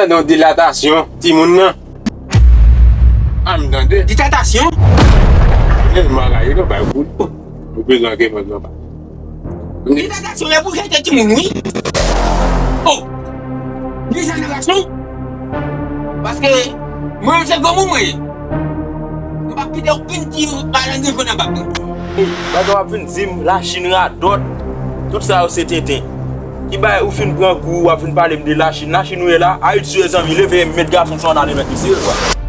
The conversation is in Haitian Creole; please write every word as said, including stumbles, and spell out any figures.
Tande yon dilatasyon timoun nan. A m tande. Dilatasyon? Tèlman rayi nou bay kout. Nou bezwen ke mwen nan pa. Dilatasyon, men pou jete timoun, wi. Oh! Li sa nan gason? Paske mwen se granmoun mwen ye. Mwen p ap kite okenn ti malandren jwenn anba mwen. Bagay w ap vin di m Lachin radòt. Tout sa yo se tenten. Ki bay ou fin pran kou, w ap vin pale m de Lachin. Lachin ou ye la, Ayiti ye zanmi, leve, met gason sa w nan ale met misye.